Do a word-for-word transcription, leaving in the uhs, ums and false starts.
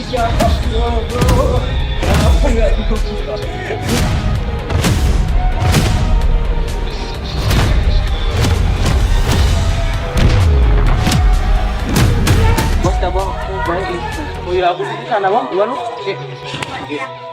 Ya Allah, bro. Kenapa nggak dulu? Bos, dah, Bos. Baik. Oh ya, aku di sana, Bos. Dua lu. Eh.